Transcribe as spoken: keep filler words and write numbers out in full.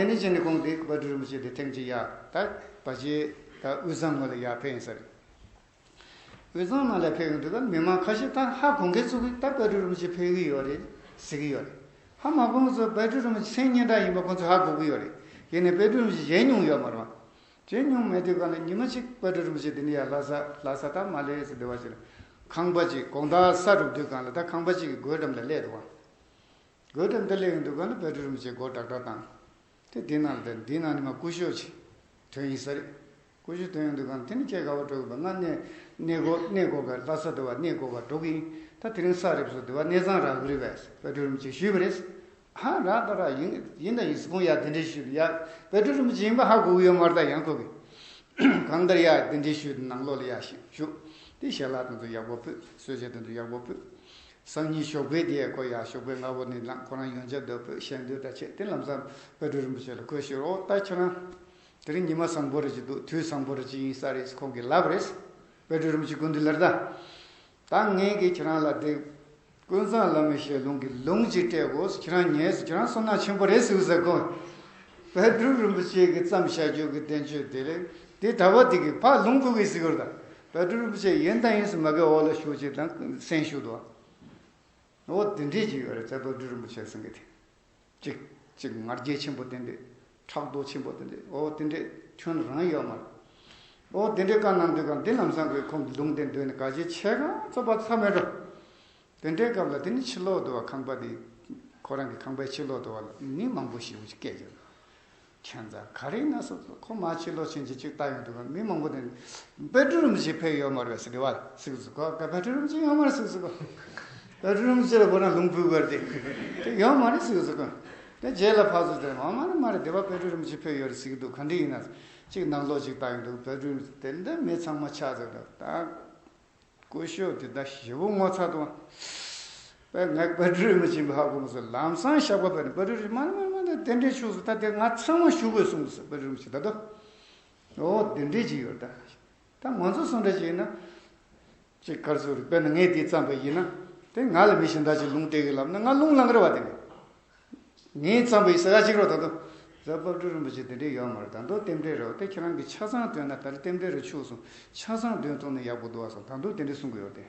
དེ་ནས་བྱས་ནས་ཁོང་དེ་དཔལ་སྤྲུལ་རིན་པོ་ཆེ་དེ་ཐེངས་གཅིག་ཡར་ད་བ་ཅི་ད་དབུས་གཙང་ངོས་ལ་ཡར་ཕེབས་ཡིན་ས་རེད། དབུས་གཙང་ནང་ལ་ཕེབས་ཡོང་དུས་ཀ་མི་མང་ཁ་ཤས་ད་ཧ་གོ་མཁན་ཚོ་གིས་ད་དཔལ་སྤྲུལ་རིན་པོ་ཆེ་ཕེབས་ཀྱི་ཡོད་རེད་ཟེར་གྱི་ཡོད་རེད། ཧ་མ་གོ་མཁན་ཚོ་དཔལ་སྤྲུལ་རིན་པོ་ཆེ་མཚན་སྙན་གྲགས་ཡིན་པ་ཁོང་ཚོས་ཧ་གོ་གི་ཡོད་རེད། ཡིན་ནའི་དཔལ་སྤྲུལ་རིན་པོ་ཆེ་མཇལ་མྱོང་ཡོད་མ་རེད་བ། མཇལ་མྱོང་མེད་དུས་ཀ་ལ་ཉི་མ་གཅིག་དཔལ་སྤྲུལ་རིན་པོ་ཆེ་དེ་ནས་ཡར་ལྷ་ས་ལྷ་ས་ད་མར་སླེབས་ཟེར་བསྡད་པ་ཞིག་ལ། ཁང་པ་ཅིག་དགོང་དག་ས་རུབ་དུས་སྒང་ལ་ད་ཁང་པ་ཅིག་གི་སྒོའི་འགྲམ་ལ་སླེབས་འདུག་བ། སྒོའི་འགྲམ་དུ་སླེབས་ཡོང་དུས་སྒང་ལ་དཔལ་སྤྲུལ་རིན་པོ་ཆེ་སྒོ་ཏག་ཏག་བཏང་། དེ་དེ་ནང་ལ་དེ་འདི་ནང་ནས་མར་སྐུ་ཞབས་ཅིག་ཐོན་ཡིན་ས་རེད། སྐུ་ཞབས་ཐོན་ཡོང་དུས་སྒང་དེ་ནས་ཁྱེད་ག་པར་འགྲོ་གི་འདུག་ང་གནས་གནས་སྒོ་གནས་སྒོ་ག་ལྷ་ས་དེ་བ་གནས་སྒོ་ག་འགྲོ་གི་ཡིན། ད་དེ་རིང་ས་རེབ་སོ་དེ་བ་གནས་ཚང་རག་གི་རེད་པས་དཔལ་སྤྲུལ་རིན་པོ་ཆེས་ཞུས་པ་རེད། ཧ་ར་ད་ར་ཡིན་ཡིན་ད་ཡིན་སི་ཁོང་ཡ་དེ་འདྲས་ཞུས་ཡ་དཔལ་སྤྲུལ་རིན་པོ་ཆེ་ཡིན་པ་ཧ་གོ་གི་ཡོད་མ་རེད་ད་ཡང་ཁོ་གི་གང་ལྟར་ཡ་དེ་འདྲས་ཞུས་ནང་ལོགས་ལ་ཡ་ཞུ་ཞུ། དེ་ཞལ་ལག་དེ་ཚོ་ཡག་པོ་ཕུལ། གསོལ་ཇ་དེ་ཚོ་ཡག་པོ་ཕུལ། སང་ཉིན་ཞོགས་པའི་དེ་ཡ་ཁོ་ཡ་ཞོགས་པའི་སྔ་པོ་ནས་ལངས་ཁོ་རང་ཡོན་ཆབ་དེ་ཕུལ་ཞལ་འདོན་ད་བྱས་དེ་ལམ་སང་དཔལ་སྤྲུལ་རིན་པོ་ཆེ་ལ་ཁོས་ཞུས་རོགས་ད་ཁྱོད་རང་དེ་རིང་ཉི་མ་བཟང་པོ་རེ་ཅིག་འདུག་དུས་བཟང་པོ་རེ་ཅིག་ཡིན་ས་རེད་ཁོང་གིས་ལབ་རེད། དཔལ་སྤྲུལ་རིན་པོ་ཆེ་སྐུ་མདུན་ལར་ད། ད་ངས་ཀྱིས་ཁྱེད་རང་ལ་དེ། ཀུན་བཟང་བླ་མའི་ཞལ་ལུང་གི་ལུང་གཅིག་སྤྲད་དགོས་ཁྱེད་རང་ཉན་ཟེར་ཁྱེད་རང་བསོད་ནམས་ཆེན་པོ་རེད་ཟེར་ཟེར་གོ། དཔལ་སྤྲུལ་རིན་པོ་ཆེ་གིས་བརྩམས་བཞག་རྒྱུ་གི་བསྟན་བཅོས་དེ་རེད། དེ་གྲྭ་པ་དེ་གིས་ཕར་ལུང་ཕུལ་གི་ཟེར་གོ་ད། དཔལ་སྤྲུལ་རིན་པོ་ཆེ་ཡིན་དང་ཡིན་ཟེར་མ་གི་འོག་ལ་བཞུགས་ཅིག་དང་སེམས་ཤུགས་དོ། འོ་དེ་འདྲས་ཅིག་ཡོད་རེད་དཔལ་སྤྲུལ་རིན་པོ་ཆེ་ཟེར་མཁན་དེ། གཅིག་གཅིག་ང་རྒྱལ་ཆེན་པོ་དེ་འདྲས། ཕྲག་དོག་ཆེན་པོ་དེ་འདྲས་འོ་དེ་འདྲས་ཁྱོན་རང་ཡོད་མ་རེད། འོ་དེ་འདྲས་བཀའ་གནང་དུས་གང་འདི་ལམ་སང་གི་ཁོང་གི་ལུང་དེ་འདོན་ནས་ག་ཅེ་ཆེ་གང་ཚོ་པ་ཚ་མེད་འགྲོ། དེ་འདྲའི་སྐབས་ལ་དེ་ནི་ཕྱི་ལོགས་དུ་བ་ཁང་པ་དེ་ཁོ་རང་གི་ཁང་པའི་ཕྱི་ལོགས་དུ་བ་ལ་མི་མང་པོ་ཞིག་སྐད་རྒྱབ། ཁྱད་མཚར་ག་རེ་ཡིན་ན་སོ་སོ་ཁོ་མ་ཕྱི་ལོགས་ཕྱིན་ཅི་གཅིག་ལྟ་ཡོང་དུས་གང་མི་མང་པོ་དེ་ནི་དཔལ་སྤྲུལ་རིན་པོ་ཆེ་ཕེབས་ཡོད་མ་རེད་པས་ཟེར་དེ་བ་ཟེར་གི་འདུག་ག་དཔལ་སྤྲུལ་རིན་པོ་ཆེ་ཡོད་མ་རེད་ཟེར་གི་འདུག་ག་དཔལ་སྤྲུལ་རིན་པོ་ཆེ་ལ་ཁོ་རང་ལུང་ཕུལ་དགོས་རེད་དེ་དེ་ཡོད་མ་རེད་ཟེར་གི་འདུག་ག་དེ་རྗེས་ལ་ཕར་ཚུར་དེ་མ་མ་རེད་མ་རེད་དེ་བ་དཔལ་སྤྲུལ་རིན་པོ་ཆེ་ཕེབས་ཡོད་རེད་ཟེར་གི་འདུག་ག་འདྲ་ཡིན་ན་གཅིག་ནང་ལོགས་གཅིག་ལྟ་ཡོང་དུས་དཔལ་སྤྲུལ་དེ་འདྲ་མི་ཚང་མ་ཆགས་ཟེར་གི་འདུག་ད། སྐུ་ཞབས་དེ་ད་ཞེ་པོ་ངོ་ཚ་འདུག་པས་ངས་དཔལ་སྤྲུལ་རིན་པོ་ཆེ་ཡིན་པ་ཧ་གོ་མ་སོང་ལམ་སང་ཞག་པ་པས་ནས་དཔལ་སྤྲུལ་རིན་མ་རེད་མ་རེད་མ་རེད་དེ་འདྲས་ཆུག་སོང་ད་དེ་ང་ཚང་མ་ཞུ་དགོས་གསུངས་སོང་དཔལ་སྤྲུལ་རིན་པོ་ཆེ་ད་དོ། འོ་དེ་འདྲས་ཅིག་ཡོད་ད། ད་ང་ཚོ་སུ་འདྲ་ཅིག་ཡིན་ན། ཅིག་གར་སོ་རེད་དཔེར་ན་ངས་དེ་བརྩམས་པ་ཡིན་ན། དེ་ང་ལ་མི་གཞན་དག་ཅིག་ལུང་སྟེར་གི་ལབ་ན་ང་ལུང་ལང་གི་རེད་བ་དེ་ནི། ངས་བརྩམས་པའི་ས་ག་གཅིག་རོ་ད་དུ། ཟབ་དཔལ་སྤྲུལ་རིན་པོ་ཆེ་དེ་འདྲས་ཡོད་མ་རེད་ད་དུ་རྟེན་འབྲེལ་རེད་བ་དེ་ཁྱེད་རང་གིས་ཆ་ཚང་འདོན་ན་ད་རེས་རྟེན་འབྲེལ་རེ་ཆུག་སོང་ཆ་ཚང་འདོན་ཐུབ་ན་ཡག་པོ་འདུག་བ་སོང་ད་དུ་དེ་འདྲས་གསུང་གི་ཡོད་དེ།